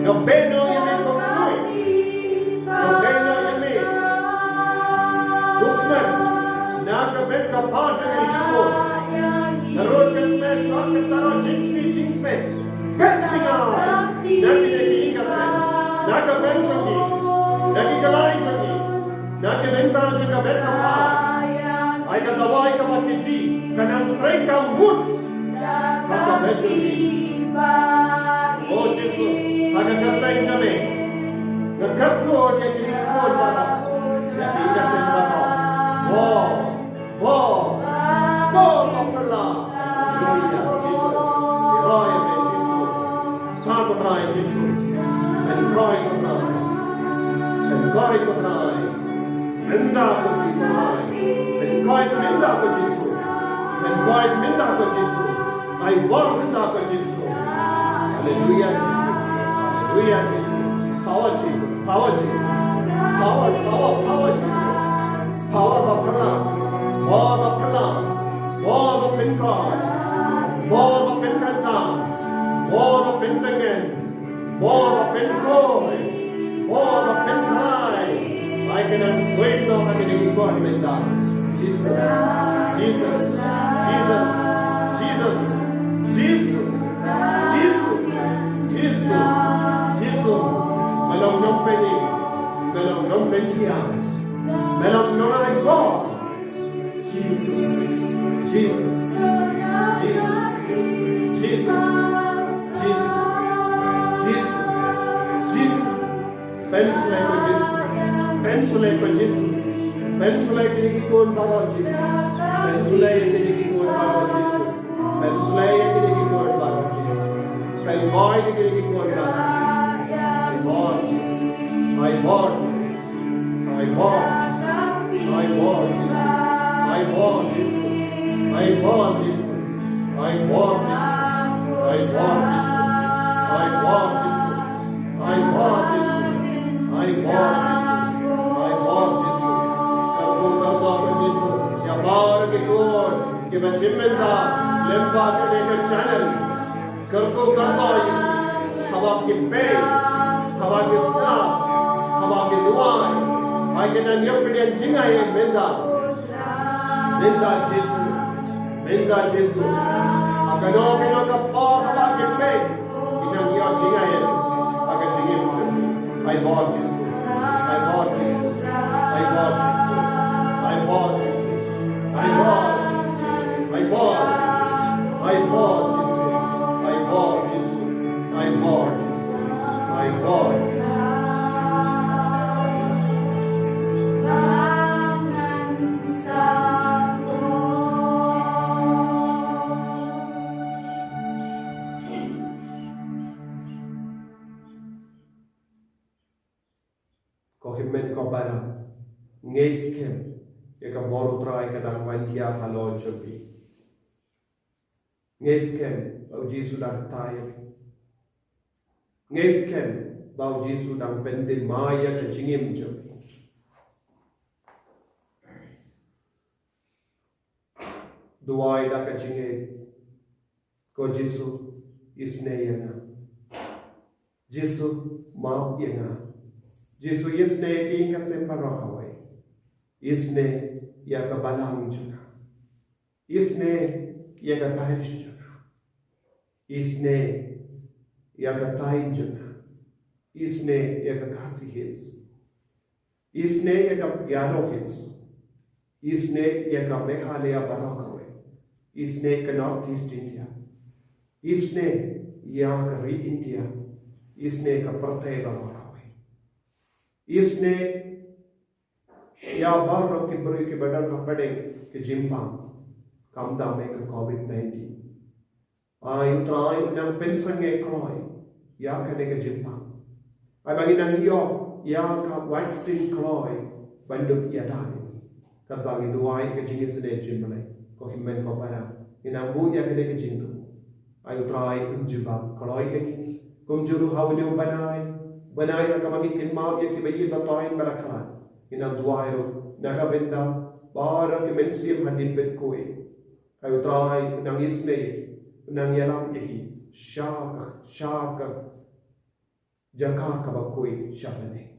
Nga beh noh ïa me ko ksuid. Nga beh noh ïa me. Dusman, na ka bynta ka bor jong me ko. Nga rung ka smet, shong ka taro, jingsmit, jingsmit. Pynjynjar na kine ki ïing ki sem, na ka bynta jong ngi, na ki kynthei jong ngi, na ki bynta jong ka bynta ka. Ai ka dawai kaba kit, ka nang trei ka mut ha ka bynta jong ngi. O Jisu, ha ka kyrteng jong me, nga kyrkhu ïa kine ki khun baroh, ïa ki ïing ki sem baroh. O Bor. Bor ba phylla. Haleluya, Jisu. Ïaroh ïa me, Jisu. Sa ko Trai Jisu. Pynkoit ko Trai. Pynkoit ko Trai. Mynta ko Trai. Pynkoit mynta ko Jisu. Pynkoit mynta ko Jisu. Ai bor mynta ko Jisu. Haleluya, Jisu. Haleluya, Jisu. Power, Jesus. Power, Jesus. Power, power, power, Jesus. Power ba phylla, bor ba phylla, bor ba pynkoit, bor ba pynkyntang, bor ba pyntngen, bor ba pynkhuid, bor ba pynkhlaiñ. Ai ka nang sngewthuh ha kine ki khun mynta. Jesus, Jesus, Jesus, Jesus, Jisu, Jisu, Jisu, Jisu. Me long nongpynim, me long nongpynkhiah, me long nongaibor. Jesus, Jesus, Jesus, Jesus, Jesus, Jesus, Jesus. Pynshlei ko Jisu, pynshlei ko Jisu, pynshlei kine ki khun baroh Jisu, pynshlei kine ki khun baroh Jisu, pynshlei kine ki khun baroh Jisu, pynbor kine ki khun baroh Jisu. Ai bor Jisu, ai bor Jisu. Ai bor, ai bor Jisu. Ai bor Jisu. Ai bor Jisu. Ai bor Jisu. Ai bor Jisu. Ai bor Jisu. Ai bor Jisu. Ai bor Jisu. Ai bor Jisu. Kyrkhu kyrdoh ko Jisu ïa baroh ki khun kiba shim bynta lyngba kane ka channel. Kyrkhu kyrdoh ïa ki, haba ki peit, haba ki sngap, haba ki duwai. Ai ka nang ïoh pdiang jingaiei mynta. Mynta Jisu. Mynta Jisu. Ha kano kano ka por haba ki peit, ki nang ïoh jingaiei ha ka jingim jong ki. Ai bor Jisu. Ai bor Jisu. Ai bor Jisu. Ai bor Jisu. Ai bor. Ai bor. Ai bor Jisu. Ai bor Jisu. Ai bor Jisu. Ai bor Jisu. Ko hynmen ko para, ngi skhem ïa ka bor U Trai ka dang wan hiar halor jong ngi. Ngi skhem ba U Jisu dang tai. Ngi skhem ba U Jisu dang pyndem ïa ka jingim jong ngi. Duwai da ka jingngeit. Ko Jisu, isynei ïa nga. Jisu, map ïa nga. Jisu, isynei ïa ki ïing ka sem baroh kawei. Isynei ïa ka balang jong nga. Isynei ïa ka parish jong nga. Isynei ïa ka thaiñ jong nga. Isynei ïa ka Khasi Hills. Isynei ïa ka Garo Hills. Isynei ïa ka Meghalaya baroh kawei. Isynei ka North East India. Isynei ïa ka ri India. Isynei ka pyrthei baroh kawei. Isynei ïa baroh ki briew kiba don hapdeng ki jingpang, khamtam ïa ka covid nineteen. Ai U Trai, u nang pynsangeh kloi ïa kane ka jingpang. Ai ba ngi nang ïoh ïa ka vaccine kloi ban dup ïada ïa ngi. Katba ngi duwai ka jingisynei jingmlei, ko hynmen ko para, ngi nang buh ïa kane ka jingthmu. Ai U Trai, un jubab kloi ïa ngi. Kumjuh ruh ha une u bnai, bnai ha kaba ngi kynmaw ïa kiba ïeit ba toiñ ba la khlad. Ngi nang duwai ruh na ka bynta baroh ki mynsiem hadien bad kawei. Ai U Trai, un nang isynei ïa ki, un nang ïalam ïa ki sha ka, sha ka jaka kaba khuid sha bneng.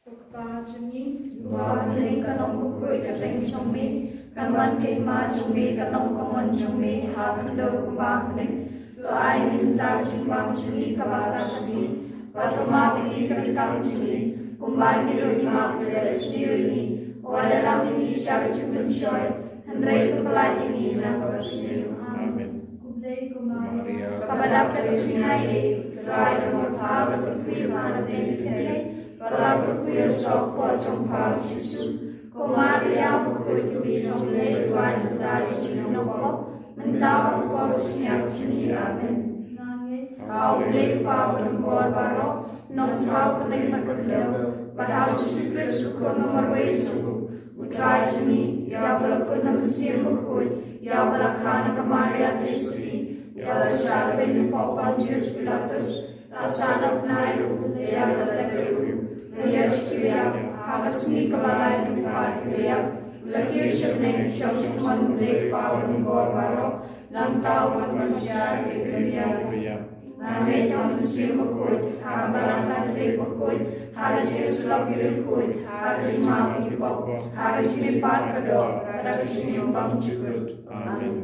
Ko Kpa jong ngi, uba ha bneng, kan long bakhuid ka kyrteng jong me, kan wan ka hima jong me, kan long ka mon jong me ha ka khyndew kumba ha bneng. To ai ngi mynta ka jingbam jong ngi kaba ha ka sngi, bad to map ïa ngi ka ryngkat jong ngi, kumba ngi ruh ngi map ïa kiba isynei ïa ngi. Wat ïalam ïa ngi sha ka jingpynshoi, hynrei to pyllait ïa ngi na kaba sniew. Amen. Khublei ko Maria, kaba dap da ka jingaiei, U Trai u don bad pha, la kyrkhu ïa pha na pdeng ki kynthei, bad la kyrkhu ïa u soh ka kpoh jong pha U Jisu. Ko Maria bakhuid, ka Mei jong U Blei, duwai ïa ngi kita ki nongpop, mynta bad ha ka por jong ka jingïap jong ngi. Amen. Nga ngeit ha U Blei U Kpa uba don bor baroh, Nongthaw ka bneng bad ka khyndew, bad ha U Jisu Khrist U Khun uba marwei jong u, U Trai jong ngi, ïa uba la pun ha U Mynsiem Bakhuid, ïa uba la kha na ka Maria Theisotti, ïa uba la shah lehbeiñ ha u pop Pontius Pilatus, la sahnarphna ïa u, la ïap bad la lyngngoh, la ïaid sha kaba ïap, ha ka sngi kaba lai na ka bynta kiba ïap, u la kiew sha bneng, u shong sha ka mon U Blei U Kpa uba don bor baroh, Nangta u wan ban shah ïa ki briew kiba ïap. Nga ngeit ha U Mynsiem Bakhuid, ha ka Balang Katholik bakhuid, ha ka jingïasyllok ki riewkhuid, ha ka jingmap ïa ki pop, ha ka jingmihpat ka doh, bad ha ka jingim bymjukut. Amen.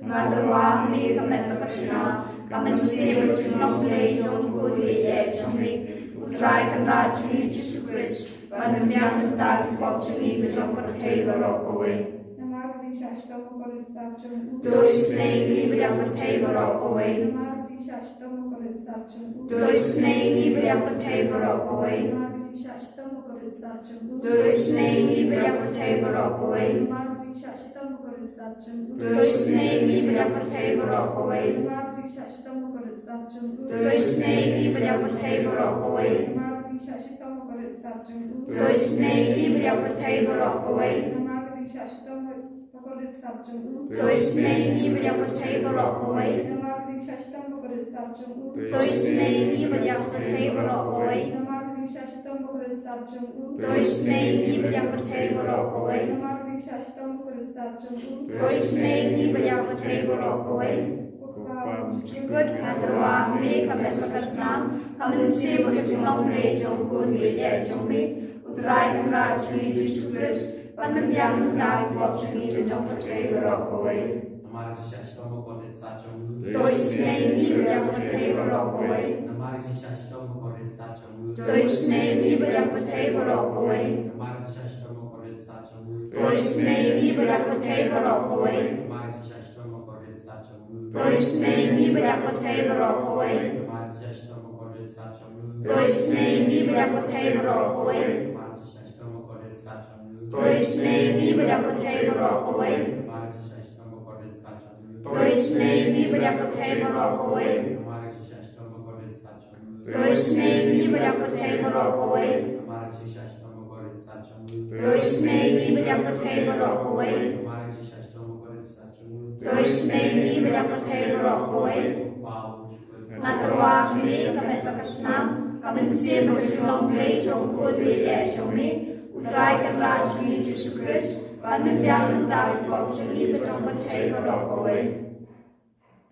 Nga tyrwa ha me ka met bad ka snam, ka mynsiem bad jinglong Blei jong U Khun baieit jong me, U Trai Kynrad jong ngi U Jisu Khrist, ban pynbiang bynta ki pop jong ngi bad jong ka pyrthei baroh kawei. Namar ka jingshah shitom bakordit sap jong u. To isynei ïa ngi bad ïa ka pyrthei baroh kawei. Namar ka jingshah shitom bakordit sap jong u. To isynei ïa ngi bad ïa ka pyrthei baroh kawei. Namar ka jingshah shitom bakordit sap jong u. To isynei ïa ngi bad ïa ka pyrthei baroh kawei. Namar ka jingshah shitom bakordit sap jong u. To isynei ïa ngi bad ïa ka pyrthei baroh kawei. Namar ka jingshah shitom bakordit sap jong u. To isynei ïa ngi bad ïa ka pyrthei baroh kawei. Namar ka jingshah shitom bakordit sap jong u. To isynei ïa ngi bad ïa ka pyrthei baroh kawei. Namar ka jingshah shitom bakordit sap jong u. To isynei ïa ngi bad ïa ka pyrthei baroh kawei. Namar ka jingshah shitom bakordit sap jong u. To isynei ïa ngi bad ïa ka pyrthei baroh kawei. Namar ka jingshah shitom bakordit sap jong u. To isynei ïa ngi bad ïa ka pyrthei baroh kawei. Namar ka jingshah shitom bakordit sap jong u. To isynei ïa ngi bad ïa ka pyrthei baroh kawei. Ko Kpa bymjukut, nga tyrwa ha me ka met bad ka snam, ka mynsiem bad ka jinglong Blei jong U Khun baieit jong me, U Trai Kynrad jong ngi U Jisu Khrist, ban pynbiang bynta ki pop jong ngi bad jong ka pyrthei baroh kawei. Namar ka jingshah shitom bakordit sap jong u. To isynei ïa ngi bad ïa ka pyrthei baroh kawei. Namar ka jingshah shitom bakordit sap jong u. To isynei ïa ngi bad ïa ka pyrthei baroh kawei. Namar ka jingshah shitom bakordit sap jong u. To isynei ïa ngi bad ïa ka pyrthei baroh kawei. Namar ka jingshah shitom bakordit sap jong u. To isynei ïa ngi bad ïa ka pyrthei baroh kawei. Namar ka jingshah shitom bakordit sap jong u. To isynei ïa ngi bad ïa ka pyrthei baroh kawei. Namar ka jingshah shitom bakordit sap jong u. To isynei ïa ngi bad ïa ka pyrthei baroh kawei. Namar ka jingshah shitom bakordit sap jong u. To isynei ïa ngi bad ïa ka pyrthei baroh kawei. Namar ka jingshah shitom To isynei ïa ngi bad ïa ka pyrthei baroh kawei. Namar ka jingshah shitom bakordit sat jong u. To isynei ïa ngi bad ïa ka pyrthei baroh kawei. Namar ka jingshah shitom bakordit sat jong u. To isynei ïa ngi bad ïa ka pyrthei baroh kawei. Nga tyrwa ha me ka met bad ka snam, ka mynsiem bad ka jinglong Blei jong u Khun baieit jong me, U Trai Kynrad jong ngi Jisu Khrist, ban pynbiang na ka bynta ki pop jong ngi bad jong ka pyrthei baroh kawei.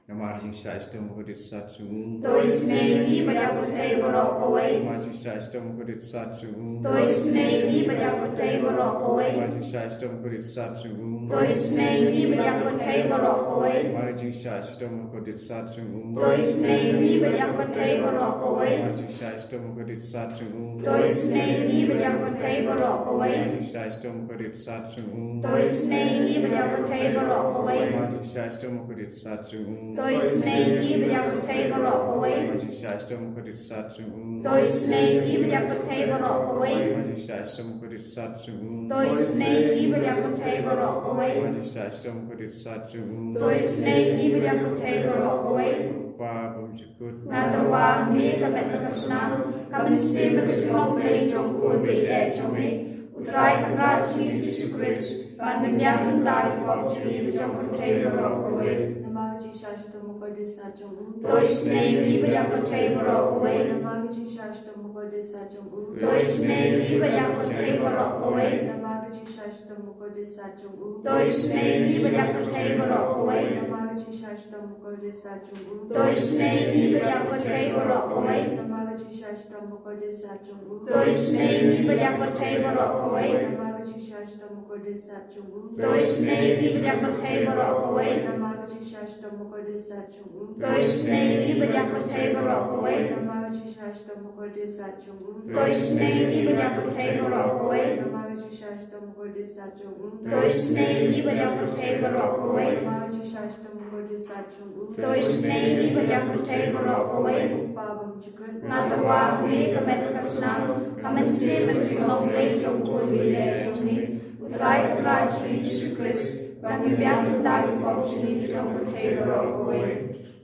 Namar ka jingshah shitom bakordit sat jong u. To isynei ïa ngi bad ïa ka pyrthei baroh kawei. Namar ka jingshah shitom bakordit sat jong u. To isynei ïa ngi bad ïa ka pyrthei baroh kawei. Namar ka jingshah shitom bakordit sat jong u. To isynei ïa ngi bad ïa ka pyrthei baroh kawei. Namar ka jingshah shitom bakordit sat jong u. To isynei ïa ngi bad ïa ka pyrthei baroh kawei. Namar ka jingshah shitom bakordit sat jong u. To isynei ïa ngi bad ïa ka pyrthei baroh kawei. Namar ka jingshah shitom bakordit sat jong u. To isynei ïa ngi bad ïa ka pyrthei baroh kawei. Namar ka jingshah shitom bakordit sat jong u. To isynei ïa ngi bad ïa ka pyrthei baroh kawei. Namar ka jingshah shitom bakordit sat jong u. To isynei ïa ngi bad ïa ka pyrthei baroh kawei. Namar ka jingshah shitom bakordit sat jong u. To isynei ïa ngi bad ïa ka pyrthei baroh kawei. Namar ka jingshah shitom bakordit sat jong u. To isynei ïa ngi bad ïa ka pyrthei baroh kawei. Kpa bymjukut. Nga tyrwa ha me ka met bad ka snam, ka mynsiem bad ka jinglong Blei jong u Khun baieit jong me, U Trai Kynrad jong ngi Jisu Khrist, ban pynbiang na ka bynta ki pop jong ngi bad jong ka pyrthei baroh kawei. Namar ka jingshah shitom bakordit sat jong u. To isynei ïa ngi bad ïa ka pyrthei baroh kawei. Namar ka jingshah shitom bakordit sat jong u. To isynei ïa ngi bad ïa ka pyrthei baroh kawei. Namar ka jingshah shitom bakordit sat jong u. To isynei ïa ngi bad ïa ka pyrthei baroh kawei. Namar ka jingshah shitom bakordit sat jong u. To isynei ïa ngi bad ïa ka pyrthei baroh kawei. Namar ka jingshah shitom bakordit sat jong u. To isynei ïa ngi bad ïa ka pyrthei baroh kawei. Namar ka jingshah shitom bakordit sat jong u. To isynei ïa ngi bad ïa ka pyrthei baroh kawei. Namar ka jingshah shitom bakordit sat jong u. To isynei ïa ngi bad ïa ka pyrthei baroh kawei. Namar ka jingshah shitom bakordit sat jong u. To isynei ïa ngi bad ïa ka pyrthei baroh kawei. Namar ka jingshah shitom bakordit sat jong u. To isynei ïa ngi bad ïa ka pyrthei baroh kawei. Namar ka jingshah shitom bakordit sat jong u. To isynei ïa ngi bad ïa ka pyrthei baroh kawei. Kpa bymjukut. Nga tyrwa ha me ka met ka snam, ka mynsiem bad ka jinglong Blei jong u Khun baieit jong me, U Trai Kynrad jong ngi Jisu Khrist, ban pynbiang na ka bynta ki pop jong ngi bad jong ka pyrthei baroh kawei.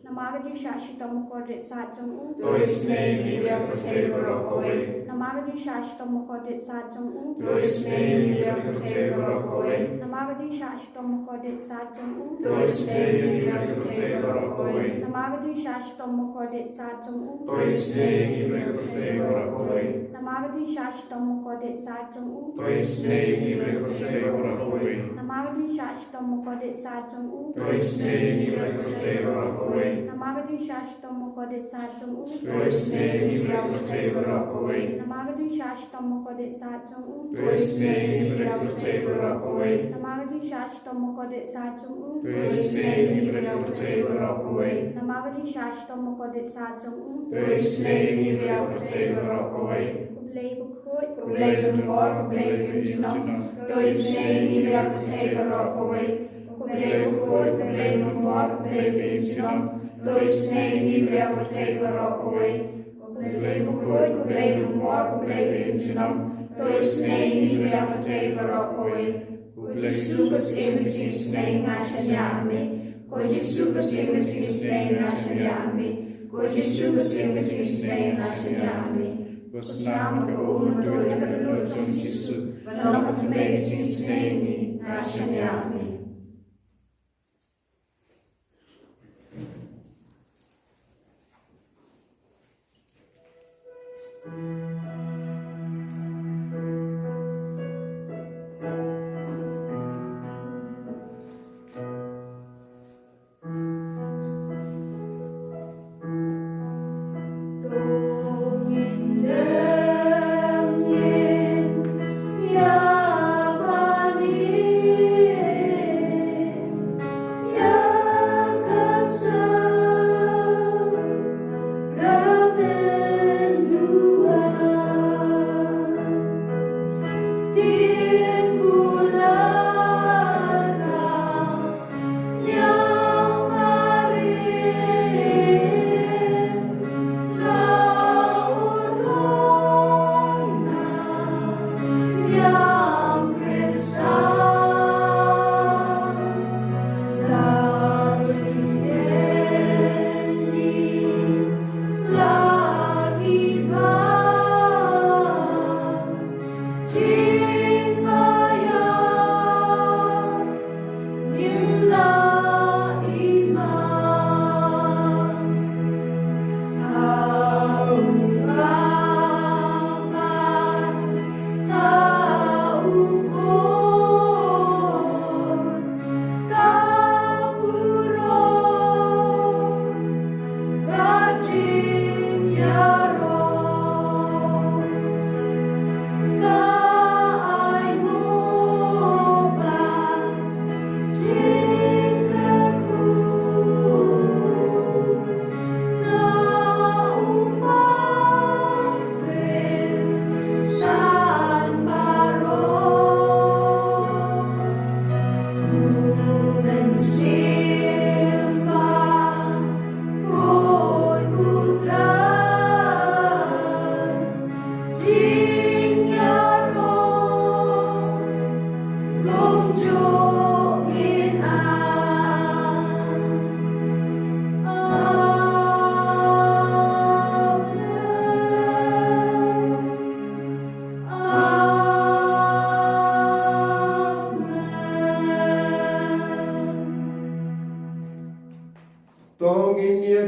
Namar ka jingshah shitom bakordit sat jong u. To isynei ïa ngi bad ïa ka pyrthei baroh kawei. Namar ka jingshah shitom bakordit sat jong u. To isynei ïa ngi bad ïa ka pyrthei baroh kawei. Namar ka jingshah shitom bakordit sat jong u. To isynei ïa ngi bad ïa ka pyrthei baroh kawei. Namar ka jingshah shitom bakordit sat jong u. To isynei ïa ngi bad ïa ka pyrthei baroh kawei. Namar ka jingshah shitom bakordit sat jong u. To isynei ïa ngi bad ïa ka pyrthei baroh kawei. Namar ka jingshah shitom bakordit sat jong u. To isynei ïa ngi bad ïa ka pyrthei baroh kawei. Namar ka jingshah shitom bakordit sat jong u. To isynei ïa ngi bad ïa ka pyrthei baroh kawei. Namar ka jingshah shitom bakordit sat jong u. To isynei ïa ngi bad ïa ka pyrthei baroh kawei. Namar ka jingshah shitom bakordit sat jong u. To isynei ïa ngi bad ïa ka pyrthei baroh kawei. Namar ka jingshah shitom bakordit sat jong u. To isynei ïa ngi bad ïa ka pyrthei baroh kawei. Ko Blei bakhuid, ko Blei longdor, ko Blei bajunom, to isynei ïa ngi bad ïa ka pyrthei baroh kawei. Ko Blei bakhuid, ko Blei longdor, ko Blei bajunom, to isynei ïa ngi bad ïa ka pyrthei baroh kawei. Ko Blei bakhuid, ko Blei longdor, ko Blei bajunom, to isynei ïa ngi bad ïa ka pyrthei baroh kawei. Ko Jisu, ko Syiem ka jingisynei, nga shaniah ha me. Ko Jisu, ko Syiem ka jingisynei, nga shaniah ha me. Ko Jisu, ko Syiem ka jingisynei, nga shaniah ha me. Ko snam bad ka um, ka tuid bad ka dohnud jong u Jisu, ban long ka tymmen ka jingisynei ïa ngi, nga shaniah ha me.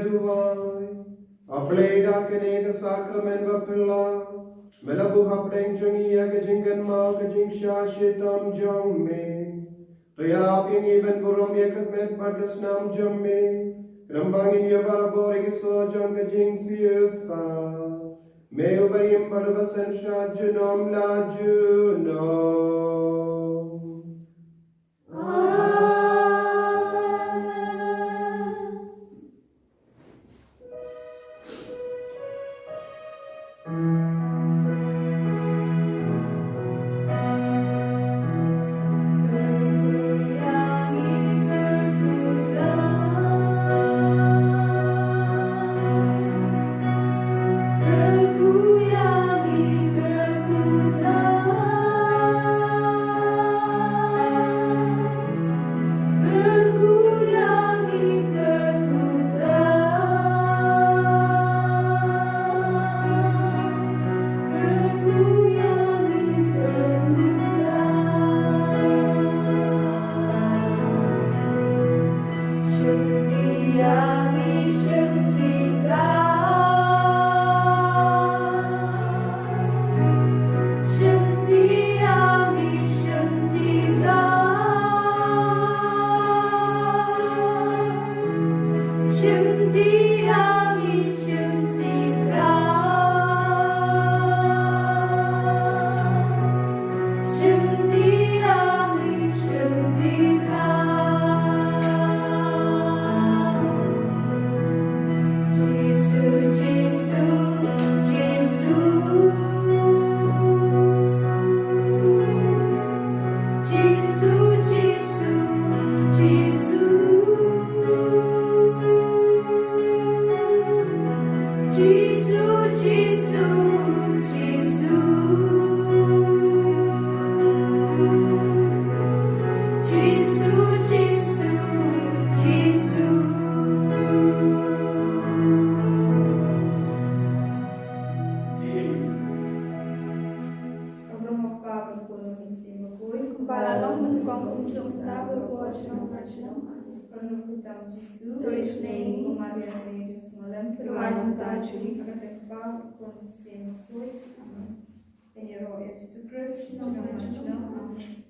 Duwai. A Blei, da kane ka sakramen baphylla me la buh hapdeng jong ngi ïa ka jingkynmaw ka jingshah shitom jong me. To ïarap ïa ngi ban burom ïa ka met bad ka snam jong me, khnang ba ngin ïoh barabor ïa ki soh jong ka jingsiewspah. Me uba im bad uba synshar junom la junom. Ka burom u Kpa bad u Khun bad u Mynsiem Bakhuid. Kumba la long mynnyngkong, kum u shong mynta, bad baroh junom junom. Ka burom u Kpa Jisu. To ïeit ïa u. Ko Maria, Maria jong u Sngewlem, pynduwai namar jong ngi. Ha ka kyrteng u Kpa bad u Khun bad u Mynsiem Bakhuid. Amen. Ïaroh ïa u Jisu Khrist. Junom junom. Amen.